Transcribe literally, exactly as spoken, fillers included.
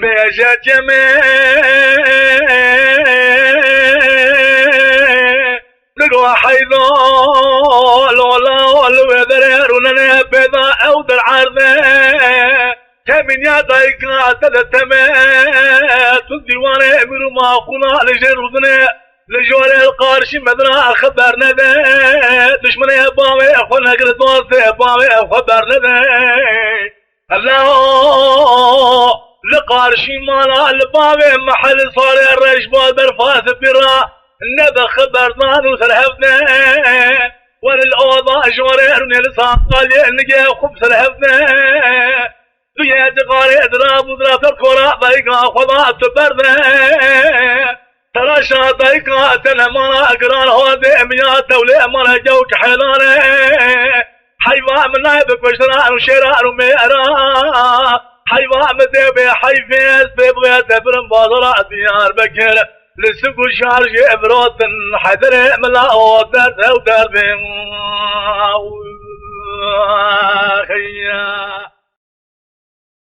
Bêje cemê, nigo heyda, lola, li wê derê rûnenê pêda ew der erde. Temîniya dayika te li temê, tu dîwanê emîr û maqûla li jê rûdinê, li jorê qarşî medra xeber nede. Dişmenê bavê xwe negir, dostê bavê xwe bernede. Hela li qarşî mala li bavê mehel sarê reş bal berfa sipî ra nebe xeberdan û serhevde. Wer li oda jorê rûnê li saqalê nigê xwe bi serhevde. Tu yê cixarê dira bû dira ser kora dayika xwe da tu berde. Teraşa dayika te nemana giran hodê emiya tewlê emana gewk helale. Heyva min nayê bi kuştiran û şêran û mêra. Heyva min dê bê heyfê ez pê bixê te birim bazara Diyarbekir. Li sik û şarjê evirotin hederê min la o derd ew derdê.